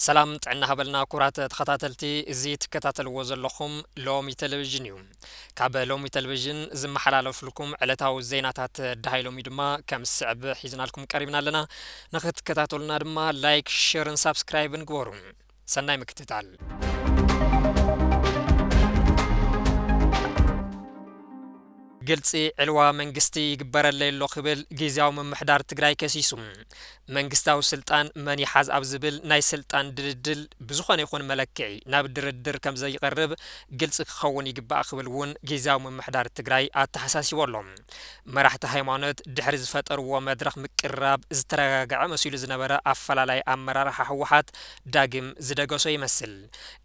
ሰላም ጥዕና ሃበልና ክቡራት ተኸታተልቲ፣ እዚ ትከታተልዎ ዘለኹም ሎሚ ቴሌቪዥን እዩ። ካብ ሎሚ ቴሌቪዥን ዝመሓላለፍልኩም ዕለታዊ ዜናታት ደሃይ ሎሚ ድማ ከም ዝስዕብ ሒዝናልኩም ቀሪብና ኣለና። ንኽትከታተሉና ድማ ላይክ፣ ሸርን ሳብስክራይብን ግበሩ። ሰናይ ምክትታል። ግልፂ ዕልዋ መንግስቲ ይግበረለይ ኣሎ ክብል ግዝያዊ ምምሕዳር ትግራይ ከሲሱ። መንግስታዊ ስልጣን መን ይሓዝ ኣብ ዝብል ናይ ስልጣን ድልድል ብዝኾነ ይኹን መለክዒ ናብ ድርድር ከም ዘይቐርብ ግልፂ ክኸውን ይግባእ ክብል እውን ግዝያዊ ምምሕዳር ትግራይ ኣተሓሳሲቡ ኣሎ። መራሕቲ ሃይማኖት ድሕሪ ዝፈጠርዎ መድረኽ ምቅርራብ ዝተረጋግዐ መሲሉ ዝነበረ ኣፈላላይ ኣመራርሓ ህወሓት ዳግም ዝደገሶ ይመስል።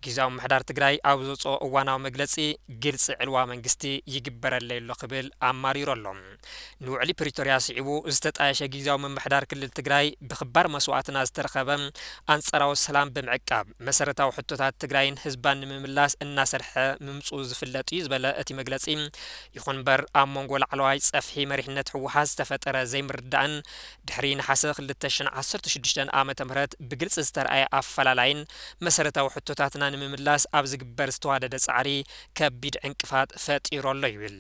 ግዝያዊ ምምሕዳር ትግራይ ኣብ ዘውፅኦ እዋናዊ መግለፂ ግልፂ ዕልዋ መንግስቲ ይግበረለይ ኣሎ ክብል ኣማሪሩ ኣሎ። ንውዕሊ ፕሪቶርያ ስዒቡ ዝተጣየሸ ግዝያዊ ምምሕዳር ክልል ትግራይ ብኽባር መስዋእትና ዝተረኸበ ኣንጻራዊ ሰላም ብምዕቃብ መሰረታዊ ሕቶታት ትግራይን ህዝባን ንምምላስ እናሰርሐ ምምፅኡ ዝፍለጥ እዩ ዝበለ እቲ መግለፂ፣ ይኹን እምበር ኣብ መንጎ ላዕለዋይ ፀፍሒ መሪሕነት ህወሓት ዝተፈጠረ ዘይምርዳእን ድሕሪ ነሓሰ ክልተ ሽሕን ዓሰርተ ሽዱሽተን ዓመተ ምህረት ብግልፂ ዝተረኣየ ኣፈላላይን መሰረታዊ ሕቶታትና ንምምላስ ኣብ ዝግበር ዝተዋደደ ፃዕሪ ከቢድ ዕንቅፋት ፈጢሩ ኣሎ ይብል።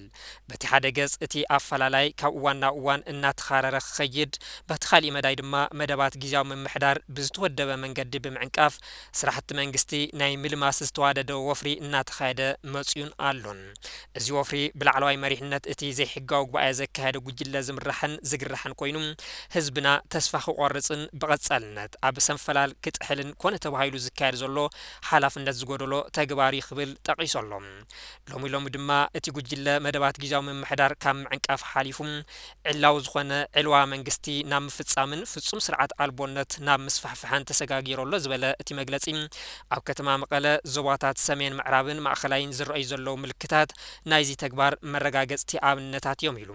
በቲ ሓደ ገጽ እቲ ኣፈላላይ ካብ እዋን ናብ እዋን እናተኻረረ ክኸይድ፣ በቲ ካሊእ መዳይ ድማ መደባት ግዝያዊ ምምሕዳር ብዝተወደበ መንገዲ ብምዕንቃፍ ስራሕቲ መንግስቲ ናይ ምልማስ ዝተዋደደ ወፍሪ እናተኻየደ መጽዩን ኣሎን። እዚ ወፍሪ ብላዕለዋይ መሪሕነት እቲ ዘይሕጋዊ ጉባኤ ዘካየደ ጉጅለ ዝምራሕን ዝግራሕን ኮይኑ፣ ህዝብና ተስፋ ክቆርጽን ብቐጻልነት ኣብ ሰንፈላል ክጥሕልን ኮነ ተባሂሉ ዝካየድ ዘሎ ሓላፍነት ዝጎደሎ ተግባር እዩ ክብል ጠቒሱ ኣሎ። ሎሚ ሎሚ ድማ እቲ ጉጅለ መደባት ግዝያዊ ምምሕዳር ካብ ምዕንቃፍ ሓሊፉ ዕላዊ ዝኾነ ዕልዋ መንግስቲ ናብ ምፍጻምን ፍጹም ስርዓት ኣልቦነት ናብ ምስፋሕፋሕን ተሰጋጊሩ ኣሎ ዝበለ እቲ መግለጺ፣ ኣብ ከተማ መቐለ ዞባታት ሰሜን ምዕራብን ማእኸላይን ዝረኣዩ ዘለዉ ምልክታት ናይዚ ተግባር መረጋገጽቲ ኣብነታት እዮም ኢሉ።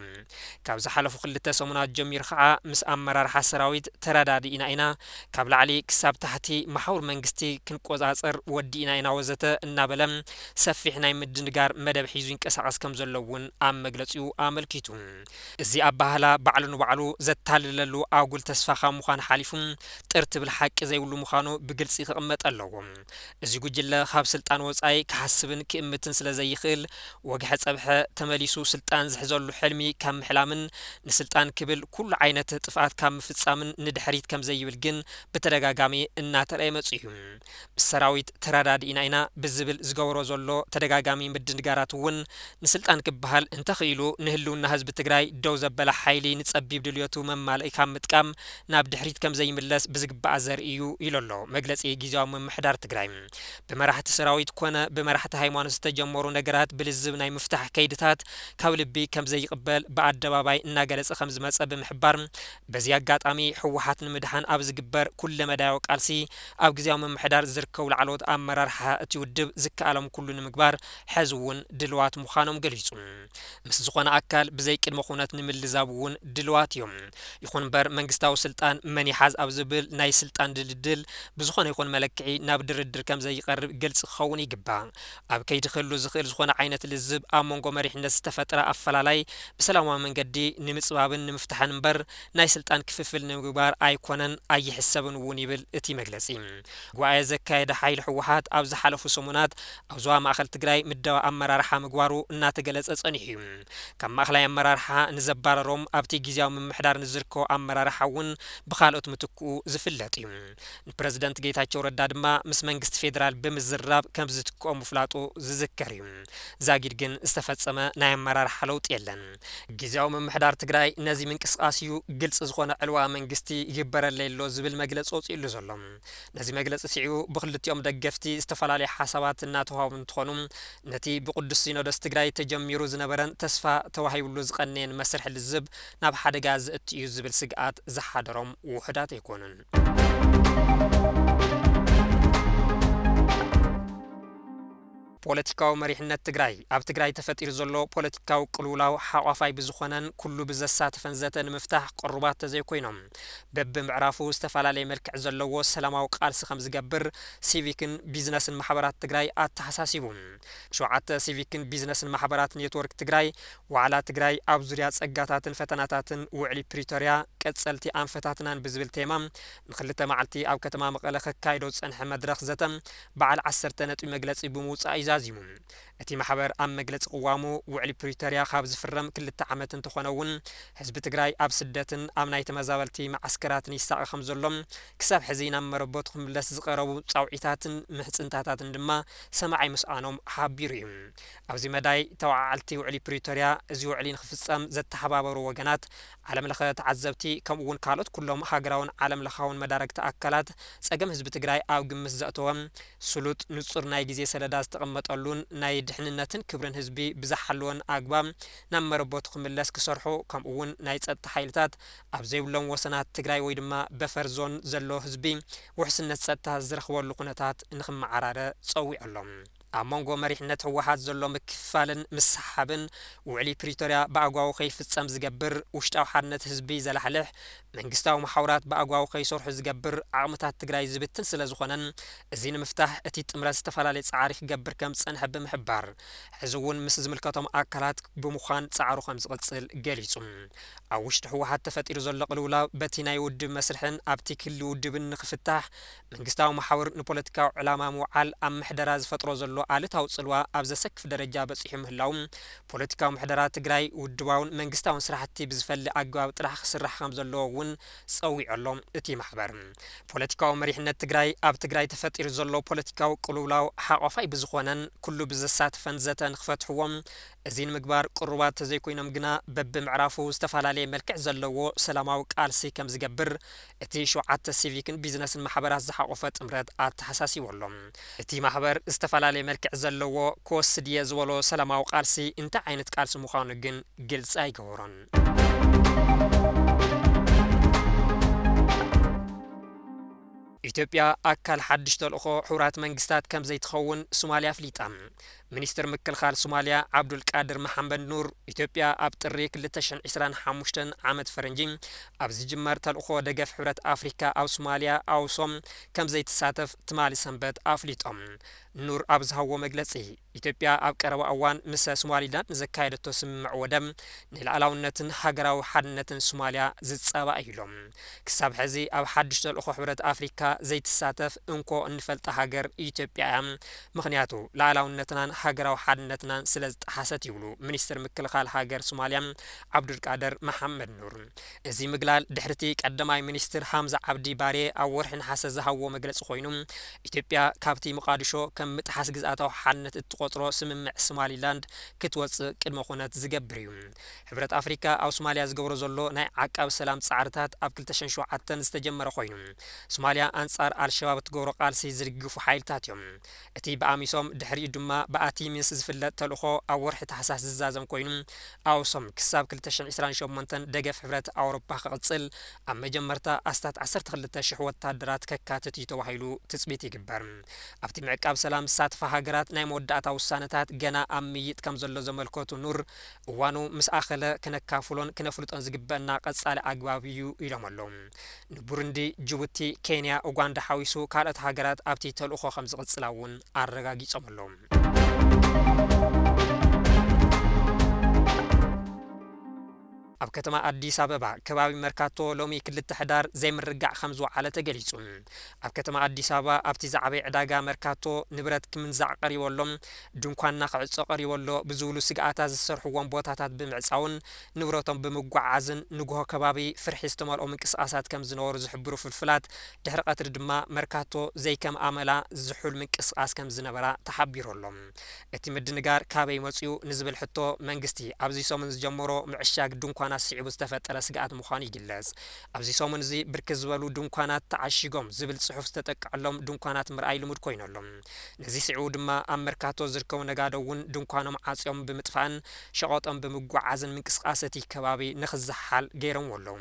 ካብ ዝሓለፉ ክልተ ሰሙናት ጀሚሩ ከዓ ምስ ኣመራርሓ ሰራዊት ተረዳዲእና ኢና፣ ካብ ላዕሊ ክሳብ ታሕቲ መሓውር መንግስቲ ክንቆጻጸር ወዲእና ኢና ወዘተ እናበለ ሰፊሕ ናይ ምድንጋር መደብ ሒዙ ይንቀሳቐስ ከም ዘሎ እውን ኣብ መግለጺኡ ኣመልኪቱ። እዚ ኣበሃህላ ባዕሉ ንባዕሉ ዘታልለሉ ኣጉል ተስፋ ካብ ምዃን ሓሊፉ ጥር ትብል ሓቂ ዘይብሉ ምዃኑ ብግልጺ ክቕመጥ ኣለዎ። እዚ ጉጅለ ካብ ስልጣን ወጻኢ ክሓስብን ክእምትን ስለ ዘይኽእል፣ ወግሐ ጸብሐ ተመሊሱ ስልጣን ዝሕዘሉ ሕልሚ ካብ ምሕላምን ንስልጣን ክብል ኩሉ ዓይነት ጥፍኣት ካብ ምፍጻምን ንድሕሪት ከም ዘይብል ግን ብተደጋጋሚ እናተረኣየ መጺኡ እዩ። ምስ ሰራዊት ተረዳዲእና ኢና ብዝብል ዝገብሮ ዘሎ ተደጋጋሚ ምድንጋራት እውን ንስልጣን ክበሃል እንተኽኢሉ ንህልውና ህዝቢ ትግራይ ደው ዘበለ ሓይሊ ንጸቢብ ድልየቱ መማልኢ ካብ ምጥቃም ናብ ድሕሪት ከም ዘይምለስ ብዝግባእ ዘርኢ እዩ ኢሉ ኣሎ መግለጺ ግዝያዊ ምምሕዳር ትግራይ። ብመራሕቲ ሰራዊት ኮነ ብመራሕቲ ሃይማኖት ዝተጀመሩ ነገራት ብልዝብ ናይ ምፍታሕ ከይድታት ካብ ልቢ ከም ዘይቕበል ብኣደባባይ እናገለጸ ከም ዝመጸ ብምሕባር፣ በዚ ኣጋጣሚ ህወሓት ንምድሓን ኣብ ዝግበር ኩለመዳያዊ ቃልሲ ኣብ ግዝያዊ ምምሕዳር ዝርከቡ ላዕለዎት ኣመራርሓ እቲ ውድብ ዝከኣሎም ኩሉ ንምግባር ሕዚ እውን ድልዋት ምዃኖም ገሊጹ። ምስ ዝኾነ ኣካል ብዘይ ቅድመ ኩነት ንምልዛብ እውን ድልዋት እዮም። ይኹን እምበር መንግስታዊ ስልጣን መን ይሓዝ ኣብ ዝብል ናይ ስልጣን ድልድል ብዝኾነ ይኹን መለክዒ ናብ ድርድር ከም ዘይቀርብ ግልፂ ክኸውን ይግባእ። ኣብ ከይዲ ክህሉ ዝኽእል ዝኾነ ዓይነት ልዝብ ኣብ መንጎ መሪሕነት ዝተፈጥረ ኣፈላላይ ብሰላማዊ መንገዲ ንምፅባብን ንምፍታሕን እምበር ናይ ስልጣን ክፍፍል ንምግባር ኣይኮነን ኣይሕሰብን እውን ይብል እቲ መግለፂ። ጉባኤ ዘካየደ ሓይሊ ህወሓት ኣብ ዝሓለፉ ሰሙናት ኣብ ዞባ ማእኸል ትግራይ ምደባ ኣመራርሓ ምግባሩ እናተገለጸ ጸኒሑ እዩ። ካብ ማእኸላይ ኣመራርሓ ንዘባረሮም ኣብቲ ግዝያዊ ምምሕዳር ንዝርከቡ ኣመራርሓ እውን ብኻልኦት ምትክኡ ዝፍለጥ እዩ። ንፕረዚደንት ጌታቸው ረዳ ድማ ምስ መንግስቲ ፌዴራል ብምዝራብ ከም ዝትክኦ ምፍላጡ ዝዝከር እዩ። ዛጊድ ግን ዝተፈጸመ ናይ ኣመራርሓ ለውጢ የለን። ግዝያዊ ምምሕዳር ትግራይ ነዚ ምንቅስቃስ እዩ ግልፂ ዝኾነ ዕልዋ መንግስቲ ይግበረለይ ኣሎ ዝብል መግለፂ ወፂኡሉ ዘሎ። ነዚ መግለፂ ስዒቡ ብክልቲኦም ደገፍቲ ዝተፈላለዩ ሓሳባት እናተዋሃቡ እንትኾኑ፣ ነቲ ብቅዱስ ሲኖዶስ ትግራይ ተጀሚሩ ዝነበረን ተስፋ ተዋሂብሉ ዝቐነየን መስርሕ ልዝብ ናብ ሓደጋ ዘእቱ እዩ ዝብል ስግኣት ዝሓደሮም ውሑዳት ኣይኮኑን። ፖለቲካዊ መሪሕነት ትግራይ፣ ኣብ ትግራይ ተፈጢሩ ዘሎ ፖለቲካዊ ቅልውላው ሓቋፋይ ብዝኾነን ኩሉ ብዘሳተፈን ዘተ ንምፍታሕ ቅሩባት ተዘይኮይኖም፣ በብምዕራፉ ዝተፈላለየ መልክዕ ዘለዎ ሰላማዊ ቃልሲ ከም ዝገብር ሲቪክን ቢዝነስን ማሕበራት ትግራይ ኣተሓሳሲቡ። ሸውዓተ ሲቪክን ቢዝነስን ማሕበራት ኔትወርክ ትግራይ፣ ዋዕላ ትግራይ ኣብ ዙርያ ጸጋታትን ፈተናታትን ውዕሊ ፕሪቶርያ ቀጸልቲ ኣንፈታትናን ብዝብል ቴማ ንክልተ መዓልቲ ኣብ ከተማ መቐለ ከካይዶ ዝጸንሐ መድረኽ ዘተ በዓል ዓሰርተ ነጥቢ መግለጺ ብምውጻእ እዩ ዛዚሙ። እቲ ማሕበር ኣብ መግለጺ ቅዋሙ፣ ውዕሊ ፕሪቶርያ ካብ ዝፍረም ክልተ ዓመት እንተኾነ እውን፣ ህዝቢ ትግራይ ኣብ ስደትን ኣብ ናይ ተመዛበልቲ መዓስከራትን ይሳቐ ከም ዘሎ፣ ክሳብ ሕዚ ናብ መረበቱ ክምለስ ዝቐረቡ ጻውዒታትን ምሕጽንታታትን ድማ ሰማዒ ምስኣኖም ሓቢሩ እዩ። ኣብዚ መዳይ፣ ተወዓዓልቲ ውዕሊ ፕሪቶርያ፣ እዚ ውዕሊ ንክፍጸም ዘተሓባበሩ ወገናት፣ ዓለምለኸ ተዓዘብቲ፣ ከምኡ እውን ካልኦት ኩሎም ሃገራውን ዓለምለኻውን መዳረግቲ ኣካላት፣ ጸገም ህዝቢ ትግራይ ኣብ ግምት ዘእተወ፣ ስሉጥ፣ ንጹር ናይ ግዜ ሰለዳ ዝተቐመጠሉን ናይ ድሕንነትን ክብርን ህዝቢ ብዝሓለወን ኣግባብ ናብ መረበቱ ክምለስ ክሰርሑ፣ ከምኡ እውን ናይ ጸጥታ ሓይልታት ኣብ ዘይብሎም ወሰናት ትግራይ ወይ ድማ በፈር ዞን ዘሎ ህዝቢ ውሕስነት ጸጥታ ዝረኽበሉ ኩነታት ንኽመዓራረ ጸዊዑ ኣሎ። ኣብ መንጎ መሪሕነት ህወሓት ዘሎ ምክፍፋልን ምስሓብን፣ ውዕሊ ፕሪቶርያ ብኣግባቡ ከይፍጸም ዝገብር፣ ውሽጣዊ ሓድነት ህዝቢ ዘላሕልሕ፣ መንግስታዊ መሓውራት ብኣግባቡ ከይሰርሑ ዝገብር፣ ዓቕምታት ትግራይ ዝብትን ስለ ዝኾነን፣ እዚ ንምፍታሕ እቲ ጥምረት ዝተፈላለየ ጻዕሪ ክገብር ከም ዝጸንሐ ብምሕባር፣ ሕዚ እውን ምስ ዝምልከቶም ኣካላት ብምዃን ጻዕሩ ከም ዝቕጽል ገሊጹ። ኣብ ውሽጢ ህወሓት ተፈጢሩ ዘሎ ቅልውላው በቲ ናይ ውድብ መስርሕን ኣብቲ ክሊ ውድብን ንክፍታሕ መንግስታዊ መሓውር ንፖለቲካዊ ዕላማ ምውዓል ኣብ ምሕደራ ዝፈጥሮ ዘሎ ኣሉታዊ ጽልዋ ኣብ ዘሰክፍ ደረጃ በጺሑ ምህላው፣ ፖለቲካዊ ምሕደራ ትግራይ ውድባውን መንግስታውን ስራሕቲ ብዝፈሊ ኣገባብ ጥራሕ ክስራሕ ከም ዘለዎ እውን ጸዊዑ ኣሎ። እቲ ማሕበር፣ ፖለቲካዊ መሪሕነት ትግራይ ኣብ ትግራይ ተፈጢሩ ዘሎ ፖለቲካዊ ቅልውላው ሓቋፋይ ብዝኾነን ኩሉ ብዘሳትፈን ዘተ ንክፈትሕዎም፣ እዚ ንምግባር ቅሩባት ተዘይኮይኖም ግና፣ በብምዕራፉ ዝተፈላለየ መልክዕ ዘለዎ ሰላማዊ ቃልሲ ከም ዝገብር እቲ ሸውዓተ ሲቪክን ቢዝነስን ማሕበራት ዝሓቖፈ ጥምረት ኣተሓሳሲቡ ኣሎ። እቲ ማሕበር ዝተፈላለየ መልክዕ ዘለዎ ክወስድ እየ ዝበሎ ሰላማዊ ቃልሲ እንታይ ዓይነት ቃልሲ ምዃኑ ግን ግልጺ ኣይገበሮን። ኢትዮጵያ ኣካል ሓድሽ ተልእኾ ሕቡራት መንግስታት ከም ዘይትኸውን ሶማልያ ኣፍሊጣ። ሚኒስትር ምክልኻል ሶማልያ ዓብዱል ቃድር መሓመድ ኑር፣ ኢትዮጵያ ኣብ ጥሪ ክልተ ሽሕን ዕስራን ሓሙሽተን ዓመት ፈረንጂ ኣብ ዝጅመር ተልእኾ ደገፍ ሕብረት ኣፍሪካ ኣብ ሶማልያ ኣውሶም ከም ዘይትሳተፍ ትማሊ ሰንበት ኣፍሊጦም። ኑር ኣብ ዝሃብዎ መግለጺ፣ ኢትዮጵያ ኣብ ቀረባ እዋን ምስ ሶማሊላንድ ንዘካየደቶ ስምምዕ ወደብ ንልኣላውነትን ሃገራዊ ሓድነትን ሶማልያ ዝጻባእ እዩ ኢሎም። ክሳብ ሕዚ ኣብ ሓድሽ ተልእኾ ሕብረት ኣፍሪካ ዘይትሳተፍ እንኮ እንፈልጣ ሃገር ኢትዮጵያ እያ። ምኽንያቱ፣ ልኣላውነትናን ሃገራዊ ሓድነትናን ስለ ዝጠሓሰት ይብሉ ሚኒስትር ምክልኻል ሃገር ሶማልያ ዓብዱልቃድር መሓመድ ኑር። እዚ ምግላል ድሕሪቲ ቀዳማይ ሚኒስትር ሃምዛ ዓብዲ ባሬ ኣብ ወርሒ ነሓሰ ዝሃብዎ መግለጺ ኮይኑ፣ ኢትዮጵያ ካብቲ ሞቃዲሾ ከም ምጥሓስ ግዝኣታዊ ሓድነት እትቆጽሮ ስምምዕ ሶማሊላንድ ክትወጽእ ቅድመ ኩነት ዝገብር እዩ። ሕብረት ኣፍሪካ ኣብ ሶማልያ ዝገብሮ ዘሎ ናይ ዓቃቢ ሰላም ጻዕርታት ኣብ ክልተ ሽሕን ሸውዓተን ዝተጀመረ ኮይኑ፣ ሶማልያ ኣንጻር ኣልሸባብ እትገብሮ ቃልሲ ዝድግፉ ሓይልታት እዮም። እቲ ብኣሚሶም፣ ድሕሪኡ ድማ ብኣቲሚስ ዝፍለጥ ተልእኾ ኣብ ወርሒ ታሕሳስ ዝዛዘም ኮይኑ፣ ኣውሶም ክሳብ ክልተ ሽሕን ዕስራን ሸሞንተን ደገፍ ሕብረት ኣውሮፓ ክቕጽል ኣብ መጀመርታ ኣስታት ዓሰርተ ክልተ ሽሕ ወታደራት ከካትት እዩ ተባሂሉ ትጽቢት ይግበር። ኣብቲ ምዕቃብ ሰላም ዝሳተፋ ሃገራት ናይ መወዳእታ ውሳነታት ገና ኣብ ምይጥ ከም ዘሎ ዘመልከቱ ኑር፣ እዋኑ ምስ ኣኸለ ክነካፍሎን ክነፍልጦን ዝግበአና ቀጻሊ ኣግባብ እዩ ኢሎም ኣለዉ። ንቡሩንዲ፣ ጅቡቲ፣ ኬንያ፣ ኡጋንዳ ሓዊሱ ካልኦት ሃገራት ኣብቲ ተልእኾ ከም ዝቕጽላ እውን ኣረጋጊጾም ኣለዉ። ኣብ ከተማ ኣዲስ ኣበባ ከባቢ መርካቶ ሎሚ ክልተ ሕዳር ዘይምርግጋእ ከም ዝወዓለ ተገሊጹ። ኣብ ከተማ ኣዲስ ኣበባ ኣብቲ ዝዓበየ ዕዳጋ መርካቶ ንብረት ክምንዛዕ ቀሪቡ ኣሎ፣ ድንኳንና ክዕጾ ቀሪቡ ኣሎ ብዝብሉ ስግኣታት ዝሰርሕዎም ቦታታት ብምዕጻውን ንብረቶም ብምጉዕዓዝን ንግሆ ከባቢ ፍርሒ ዝተመልኦ ምንቅስቓሳት ከም ዝነበሩ ዝሕብሩ ፍልፍላት፣ ድሕሪ ቀትሪ ድማ መርካቶ ዘይከም ኣመላ ዝሑል ምንቅስቓስ ከም ዝነበራ ተሓቢሩ ኣሎ። እቲ ምድንጋር ካበይ መጺኡ ንዝብል ሕቶ፣ መንግስቲ ኣብዚ ሰሙን ዝጀመሮ ምዕሻግ ድንኳን ስዒቡ ዝተፈጠረ ስግኣት ምዃኑ ይግለጽ። ኣብዚ ሰሙን እዚ ብርክት ዝበሉ ድንኳናት ተዓሺጎም ዝብል ጽሑፍ ዝተጠቅዐሎም ድንኳናት ምርኣይ ልሙድ ኮይኑ ኣሎ። ነዚ ስዒቡ ድማ ኣብ መርካቶ ዝርከቡ ነጋዶ እውን ድንኳኖም ዓጽዮም ብምጥፋእን ሸቐጦም ብምጉዓዝን ምንቅስቓስ እቲ ከባቢ ንኽዘሓል ገይሮምዎ ኣለዉ።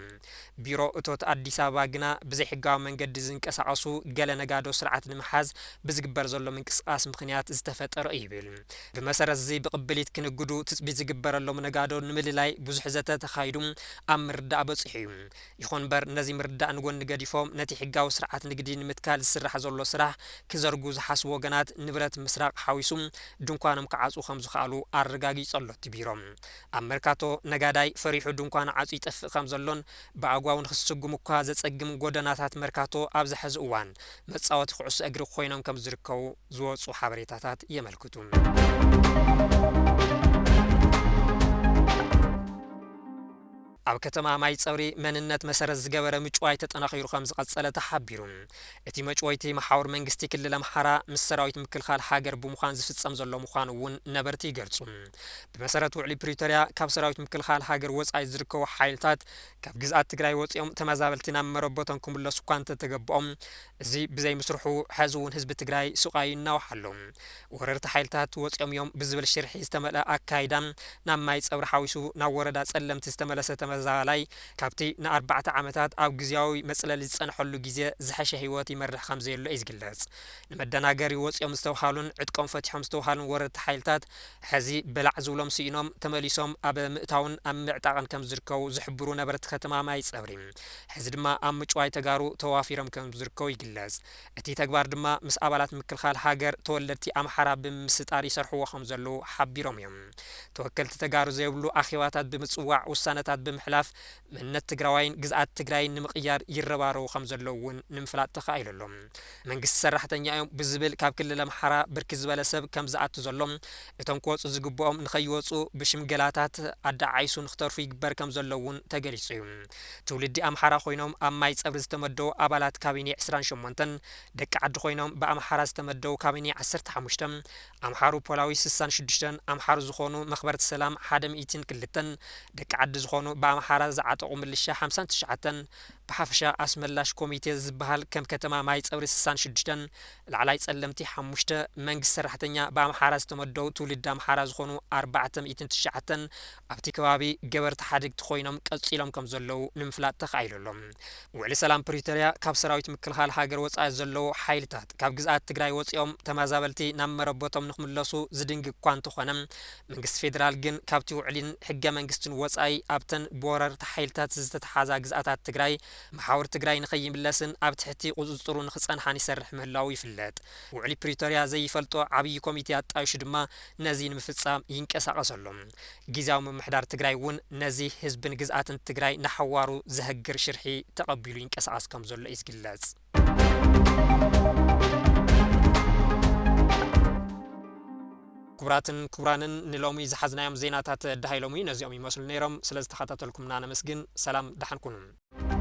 ቢሮ እቶት ኣዲስ ኣበባ ግና ብዘይሕጋዊ መንገዲ ዝንቀሳቐሱ ገለ ነጋዶ ስርዓት ንምሓዝ ብዝግበር ዘሎ ምንቅስቓስ ምኽንያት ዝተፈጠረ እዩ ይብል። ብመሰረት እዚ ብቕብሊት ክንግዱ ትጽቢት ዝግበረሎም ነጋዶ ንምልላይ ብዙሕ ዘተ ተኻይዱ ኣብ ምርዳእ በጺሑ እዩ። ይኹን እምበር ነዚ ምርዳእ ንጎኒ ገዲፎም ነቲ ሕጋዊ ስርዓት ንግዲ ንምትካል ዝስራሕ ዘሎ ስራሕ ክዘርጉ ዝሓስቡ ወገናት ንብረት ምስራቕ ሓዊሱ ድንኳኖም ክዓጽዉ ከም ዝኸኣሉ ኣረጋጊጹ ኣሎ እቲ ቢሮ። ኣብ መርካቶ ነጋዳይ ፈሪሑ ድንኳኑ ዓጽዩ ይጠፍእ ከም ዘሎን ብኣግባቡ ንክስጉም እኳ ዘጸግም ጎደናታት መርካቶ ኣብዚ ሕዚ እዋን መጻወቲ ኩዕሶ እግሪ ኮይኖም ከም ዝርከቡ ዝወጹ ሓበሬታታት የመልክቱ። ኣብ ከተማ ማይ ጸብሪ መንነት መሰረት ዝገበረ ምጭዋይ ተጠናኺሩ ከም ዝቐጸለ ተሓቢሩ። እቲ መጭወይቲ መሓውር መንግስቲ ክልል ኣምሓራ ምስ ሰራዊት ምክልኻል ሃገር ብምዃን ዝፍጸም ዘሎ ምዃኑ እውን ነበርቲ ይገልጹ። ብመሰረት ውዕሊ ፕሪቶርያ ካብ ሰራዊት ምክልኻል ሃገር ወጻኢ ዝርከቡ ሓይልታት ካብ ግዝኣት ትግራይ ወጺኦም ተመዛበልቲ ናብ መረበቶም ክምለሱ እኳ እንተተገብኦም፣ እዚ ብዘይምስርሑ ሕዚ እውን ህዝቢ ትግራይ ስቓዩ ይናዋሕ ኣሎ። ወረርቲ ሓይልታት ወፂኦም እዮም ብዝብል ሽርሒ ዝተመልአ ኣካይዳ ናብ ማይ ፀብሪ ሓዊሱ ናብ ወረዳ ፀለምቲ ዝተመለሰ ተመዛባላይ ካብቲ ንኣርባዕተ ዓመታት ኣብ ግዝያዊ መፅለሊ ዝፀንሐሉ ግዜ ዝሐሸ ህይወት ይመርሕ ከም ዘየሎ እዩ ዝግለፅ። ንመደናገሪ ወፂኦም ዝተብሃሉን ዕጥቆም ፈቲሖም ዝተብሃሉን ወረርቲ ሓይልታት ሕዚ በላዕ ዝብሎም ስኢኖም ተመሊሶም ኣብ ምእታውን ኣብ ምዕጣቕን ከም ዝርከቡ ዝሕብሩ ነበርቲ ከተማ ማይ ፀብሪ ሕዚ ድማ ኣብ ምጭዋይ ተጋሩ ተዋፊሮም ከም ዝርከቡ ይግለፅ። እቲ ተግባር ድማ ምስ ኣባላት ምክልኻል ሃገር ተወለድቲ ኣምሓራ ብምምስጣር ይሰርሕዎ ከም ዘለዉ ሓቢሮም እዮም። ተወከልቲ ተጋሩ ዘይብሉ ኣኼባታት ብምፅዋዕ ውሳነታት ብምሕላፍ መንነት ትግራዋይን ግዝኣት ትግራይን ንምቕያር ይረባረቡ ከም ዘለዉ እውን ንምፍላጥ ተኻኢሉ ኣሎ። መንግስቲ ሰራሕተኛ እዮም ብዝብል ካብ ክልል ኣምሓራ ብርክት ዝበለ ሰብ ከም ዝኣቱ ዘሎ እቶም ክወፁ ዝግብኦም ንኸይወፁ ብሽምገላታት ኣዳዓይሱ ንክተርፉ ይግበር ከም ዘሎ እውን ተገሊፁ እዩ። ትውልዲ ኣምሓራ ኮይኖም ኣብ ማይ ፀብሪ ዝተመደቡ ኣባላት ካቢኔ ዕስራን ሸሞንተን፣ ደቂ ዓዲ ኮይኖም ብኣምሓራ ዝተመደቡ ካቢኔ ዓሰርተ ሓሙሽተ፣ ኣምሓሩ ፖላዊ ስሳን ሽዱሽተን፣ ኣምሓሩ ዝኾኑ መኽበርቲ ሰላም ሓደ ሚእትን ክልተን፣ ደቂ ዓዲ ዝኾኑ ብኣምሓራ ዝዓጠቑ ምልሻ ሓምሳን ትሽዓተን፣ ብሓፈሻ ኣስመላሽ ኮሚቴ ዝበሃል ከም ከተማ ማይ ፀብሪ ስሳን ሽዱሽተን፣ ላዕላይ ጸለምቲ ሓሙሽተ፣ መንግስቲ ሰራሕተኛ ብኣምሓራ ዝተመደቡ ትውልዲ ኣምሓራ ዝኾኑ ኣርባዕተ ሚእትን ትሽዓተን ኣብቲ ከባቢ ገበርቲ ሓደግቲ ኮይኖም ቀጺሎም ከም ዘለዉ ንምፍላጥ ተኻኢሉ ኣሎ። ውዕሊ ሰላም ፕሪቶርያ ካብ ሰራዊት ምክልኻል ሃገር ወጻኢ ዘለዉ ሓይልታት ካብ ግዝኣት ትግራይ ወጺኦም ተመዛበልቲ ናብ መረበቶም ንክምለሱ ዝድንግግ እኳ እንተኾነ፣ መንግስቲ ፌደራል ግን ካብቲ ውዕሊን ሕገ መንግስትን ወጻኢ ኣብተን ብወረርቲ ሓይልታት ዝተተሓዛ ግዝኣታት ትግራይ መሓውር ትግራይ ንኸይምለስን ኣብ ትሕቲ ቁጽጽሩ ንኽጸንሓን ይሰርሕ ምህላዉ ይፍለጥ። ውዕሊ ፕሪቶርያ ዘይፈልጦ ዓብዪ ኮሚቴ ኣጣይሹ ድማ ነዚ ንምፍጻም ይንቀሳቐስ ኣሎ። ግዝያዊ ምምሕዳር ትግራይ እውን ነዚ ህዝብን ግዝኣትን ትግራይ ንሓዋሩ ዘህግር ሽርሒ ተቐቢሉ ይንቀሳቐስ ከም ዘሎ እዩ ዝግለጽ። ክቡራትን ክቡራንን ንሎሚ ዝሓዝናዮም ዜናታት ደሃይሎም እዩ ነዚኦም ይመስሉ ነይሮም። ስለ ዝተኸታተልኩምና ነመስግን። ሰላም ደሓን ኩኑ።